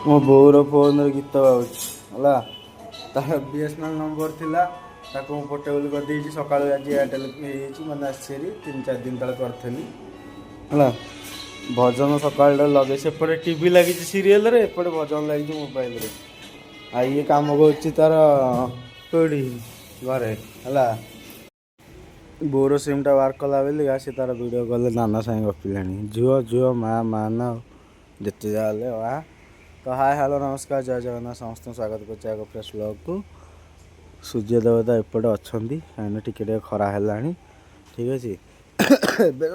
ମୋ ବୋଉର ଫୋନରେ ଗୀତ ଗାଉଛି ହେଲା। ତାର ବିଏସ୍ଏନ୍ଏଲ୍ ନମ୍ବର ଥିଲା, ତାକୁ ମୁଁ ପୋର୍ଟେବଲ୍ କରିଦେଇଛି ସକାଳୁ। ଆଜି ଏୟାରଟେଲ୍ ହେଇଯାଇଛି, ମାନେ ଆସିଛି ହେରି 3-4 ଦିନ ତଳେ କରିଥିଲି ହେଲା। ଭଜନ ସକାଳଟା ଲଗେଇ, ସେପଟେ ଟିଭି ଲାଗିଛି ସିରିଏଲରେ, ଏପଟେ ଭଜନ ଲାଗିଛି ମୋବାଇଲରେ। ଆଉ ଇଏ କାମ କରୁଛି ତାର କୋଉଠି ଘରେ ହେଲା। ବୋଉର ସିମ୍ଟା ୱାର୍କ କଲା ବୋଲି ସେ ତାର ଭିଡ଼ିଓ କଲେ ନାନା ସାଙ୍ଗେ ଗପିଲାଣି। ଝିଅ ଝିଅ, ମା ମା ନା ଆଉ ଯେତେ ଯାହା ହେଲେ ଆ। ତ ହାଏ, ହ୍ୟାଲୋ, ନମସ୍କାର, ଜୟ ଜଗନ୍ନାଥ। ସମସ୍ତଙ୍କୁ ସ୍ୱାଗତ କରୁଛି ଆଗ ଫ୍ରେଶ୍ ବ୍ଲଗ୍କୁ। ସୂର୍ଯ୍ୟ ଦେବତା ଏପଟେ ଅଛନ୍ତି, କାହିଁକିନା ଟିକେ ଟିକେ ଖରା ହେଲାଣି। ଠିକ୍ ଅଛି। ଏବେ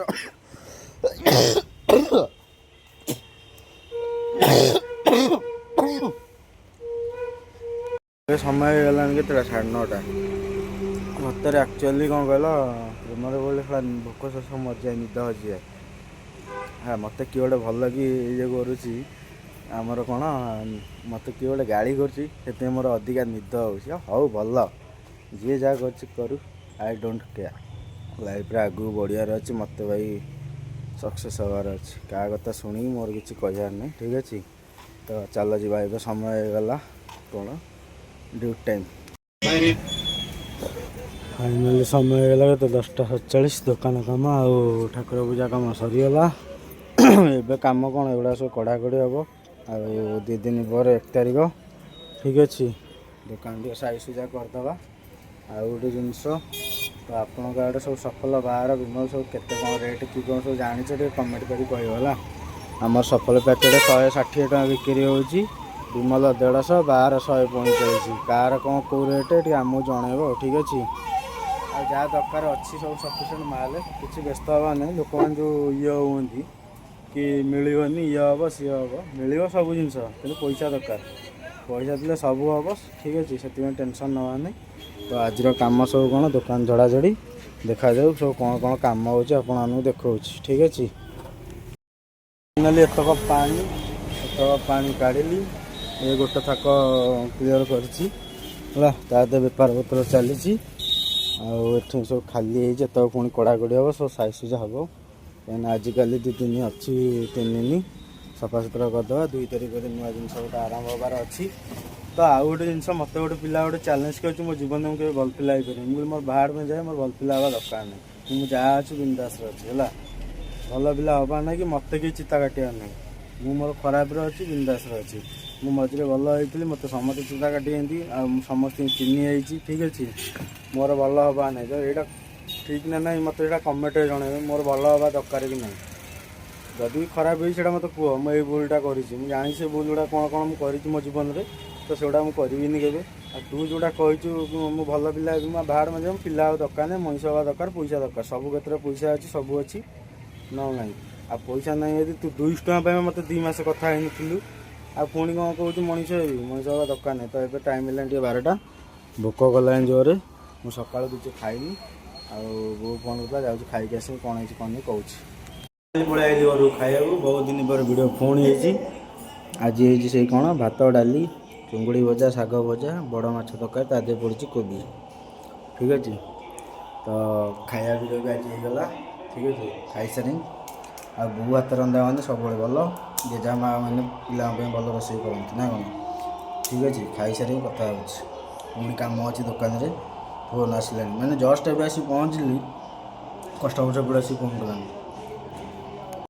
ଏବେ ସମୟ ହେଇଗଲାଣି କେତେଟା? 9:30। ସତରେ ଆକ୍ଚୁଆଲି କ'ଣ କହିଲ, ପ୍ରେମରେ ପଡ଼ିଲେ ଶଳା ଭୋକ ଶୋଷ ମରିଯାଏ, ନିଦ ହଜିଯାଏ। ହଁ, ମୋତେ କିଏ ଗୋଟେ ଭଲ କି ଇଏ କରୁଛି, ଆମର କ'ଣ, ମୋତେ କିଏ ଗୋଟେ ଗାଳି କରୁଛି, ସେଥିପାଇଁ ମୋର ଅଧିକା ନିଦ ହେଉଛି। ହଉ ଭଲ, ଯିଏ ଯାହା କରୁଛି କରୁ, I don't care. ଲାଇଫ୍ରେ ଆଗକୁ ବଢ଼ିବାର ଅଛି ମୋତେ ଭାଇ, ସକ୍ସେସ୍ ହେବାର ଅଛି। କାହା କଥା ଶୁଣିକି ମୋର କିଛି କହିବାର ନାହିଁ। ଠିକ୍ ଅଛି, ତ ଚାଲ ଯିବା। ଏବେ ସମୟ ହେଇଗଲା କ'ଣ, ଡ୍ୟୁଟି ଟାଇମ୍। ଫାଇନାଲି ସମୟ ହେଇଗଲା କେତେ? 10:47। ଦୋକାନ କାମ ଆଉ ଠାକୁର ପୂଜା କାମ ସରିଗଲା। ଏବେ କାମ କ'ଣ, ଏଗୁଡ଼ା ସବୁ କଢ଼ାକଢ଼ି ହେବ ଆଉ 2 ଦିନ ପରେ 1 ତାରିଖ। ଠିକ୍ ଅଛି, ଦୋକାନ ଟିକେ ସାଇଜ ସୁଜା କରିଦେବା। ଆଉ ଗୋଟେ ଜିନିଷ ତ, ଆପଣଙ୍କ ଆଡ଼େ ସବୁ ସଫଲ, ବାହାର, ବିମଲ ସବୁ କେତେ କ'ଣ ରେଟ୍ କି କ'ଣ ସବୁ ଜାଣିଛ, ଟିକେ କମେଣ୍ଟ କରି କହିବ ହେଲା। ଆମର ସଫଲ ପ୍ୟାକେଟ୍ 160 ଟଙ୍କା ବିକ୍ରି ହେଉଛି, ବିମଲ 150, ବାହାର 145। କାହାର କ'ଣ କେଉଁ ରେଟ୍ ଟିକେ ଆମକୁ ଜଣେଇବ। ଠିକ୍ ଅଛି। ଆଉ ଯାହା ଦରକାର ଅଛି ସବୁ ସଫିସିଏଣ୍ଟ ମାଲ, କିଛି ବ୍ୟସ୍ତ ହେବାର ନାହିଁ। ଲୋକମାନେ ଯେଉଁ ଇଏ ହୁଅନ୍ତି କି ମିଳିବନି, ଇଏ ହେବ, ସିଏ ହେବ, ମିଳିବ ସବୁ ଜିନିଷ, କିନ୍ତୁ ପଇସା ଦରକାର। ପଇସା ଥିଲେ ସବୁ ହେବ। ଠିକ୍ ଅଛି, ସେଥିପାଇଁ ଟେନସନ୍ ନେବାର ନାହିଁ। ତ ଆଜିର କାମ ସବୁ କ'ଣ, ଦୋକାନ ଝଡ଼ାଝଡ଼ି, ଦେଖାଯାଉ ସବୁ କ'ଣ କ'ଣ କାମ ହେଉଛି, ଆପଣମାନଙ୍କୁ ଦେଖାଉଛି। ଠିକ୍ ଅଛି। ଫାଇନାଲି ଏତକ ପାଣି କାଢ଼ିଲି। ଏ ଗୋଟେ ଥାକ କ୍ଲିଅର୍ କରିଛି ହେଲା। ତା ଦେହରେ ବେପାର ପତ୍ର ଚାଲିଛି। ଆଉ ଏଠି ସବୁ ଖାଲି ହେଇଛି, ଏତକ ପୁଣି କଢ଼ାକଢ଼ି ହେବ, ସବୁ ସାଇଜ ସୁଜା ହେବ। କାହିଁକିନା ଆଜିକାଲି 2 ଦିନ ଅଛି, 3 ଦିନ ସଫାସୁତୁରା କରିଦେବା। 2 ତାରିଖରେ ନୂଆ ଜିନିଷ ଗୋଟେ ଆରମ୍ଭ ହେବାର ଅଛି। ତ ଆଉ ଗୋଟେ ଜିନିଷ, ମୋତେ ଗୋଟେ ପିଲା ଗୋଟେ ଚ୍ୟାଲେଞ୍ଜ କରିଛି, ମୋ ଜୀବନରେ ମୁଁ କେବେ ଭଲ ପିଲା ହେଇପାରିବି। ମୁଁ କହିଲି, ମୋର ବାହାର ପାଇଁ ଯାଏ, ମୋର ଭଲ ପିଲା ହେବା ଦରକାର ନାହିଁ। ମୁଁ ଯାହା ଅଛି ବିନ୍ଦାସରେ ଅଛି ହେଲା। ଭଲ ପିଲା ହେବାର ନାହିଁ କି ମୋତେ କେହି ଚିତା କାଟିବାର ନାହିଁ। ମୁଁ ମୋର ଖରାପରେ ଅଛି, ବିନ୍ଦାସରେ ଅଛି। ମୁଁ ମଝିରେ ଭଲ ହେଇଥିଲି, ମୋତେ ସମସ୍ତେ ଚିତା କାଟିଛନ୍ତି ଆଉ ମୁଁ ସମସ୍ତଙ୍କୁ ଚିହ୍ନି ହେଇଛି। ଠିକ୍ ଅଛି, ମୋର ଭଲ ହେବାର ନାହିଁ। ତ ଏଇଟା ଠିକ୍ ନା ନାହିଁ, ମୋତେ ଏଇଟା କମେଣ୍ଟରେ ଜଣେଇବେ। ମୋର ଭଲ ହେବା ଦରକାର କି ନାହିଁ? ଯଦି ବି ଖରାପ ହେଇଛି, ସେଇଟା ମୋତେ କୁହ, ମୁଁ ଏଇ ଭୁଲଟା କରିଛି। ମୁଁ ଜାଣିଛି ସେ ଭୁଲ ଗୁଡ଼ା କ'ଣ କ'ଣ ମୁଁ କରିଛି ମୋ ଜୀବନରେ, ତ ସେଗୁଡ଼ା ମୁଁ କରିବିନି କେବେ। ଆଉ ତୁ ଯେଉଁଟା କହିଛୁ ମୁଁ ଭଲ ପିଲା ହେବି, ମୁଁ ବାହାର ମଧ୍ୟ ପିଲା ହେବା ଦରକାର ନାହିଁ। ମଣିଷ ହେବା ଦରକାର, ପଇସା ଦରକାର। ସବୁ କ୍ଷେତ୍ରରେ ପଇସା ଅଛି, ସବୁ ଅଛି, ନ ନାହିଁ। ଆଉ ପଇସା ନାହିଁ ଯଦି, ତୁ 200 ଟଙ୍କା ପାଇଁ ମୋତେ 2 ମାସ କଥା ହେଇନଥିଲୁ, ଆଉ ପୁଣି କ'ଣ କହୁଛୁ ମଣିଷ ହେବି? ମଣିଷ ହେବା ଦରକାର ନାହିଁ। ତ ଏବେ ଟାଇମ୍ ହେଲାଣି ଟିକେ 12ଟା, ଭୋକ କଲାଣି ଜୋରରେ। ମୁଁ ସକାଳୁ କିଛି ଖାଇନି। ଆଉ ବୋଉ ଫୋନ୍ କରିଥିଲା, ଯାଉଛି ଖାଇକି ଆସିବି। କ'ଣ ହେଇଛି କ'ଣ ନାହିଁ କହୁଛି। ପଳେଇ ଆଇଲି ଘରକୁ ଖାଇବାକୁ। ବହୁତ ଦିନ ପରେ ଭିଡ଼ିଓ ପୁଣି ହେଇଛି। ଆଜି ହେଇଛି ସେଇ କ'ଣ, ଭାତ, ଡାଲି, ଚୁଙ୍ଗୁଡ଼ି ଭଜା, ଶାଗ ଭଜା, ବଡ଼ ମାଛ ତରକାରୀ, ତା ଦେହରେ ପଡ଼ିଛି କୋବି। ଠିକ୍ ଅଛି, ତ ଖାଇବା ଭିଡ଼ିଓ ବି ଆଜି ହେଇଗଲା। ଠିକ୍ ଅଛି, ଖାଇସାରି। ଆଉ ବୋଉ ହାତ ରନ୍ଧା ମାନେ ସବୁବେଳେ ଭଲ। ଜେଜେ ମା ମାନେ ପିଲାଙ୍କ ପାଇଁ ଭଲ ରୋଷେଇ କରନ୍ତି ନା କ'ଣ? ଠିକ୍ ଅଛି, ଖାଇସାରିକି କଥା ହେଉଛି। ପୁଣି କାମ ଅଛି ଦୋକାନରେ, ଫୋନ୍ ଆସିଲାଣି। ମାନେ ଜଷ୍ଟ ଏବେ ଆସି ପହଞ୍ଚିଲି, କଷ୍ଟମର ସେପଟେ ଆସିକି ଫୋନ୍ କଲାଣି।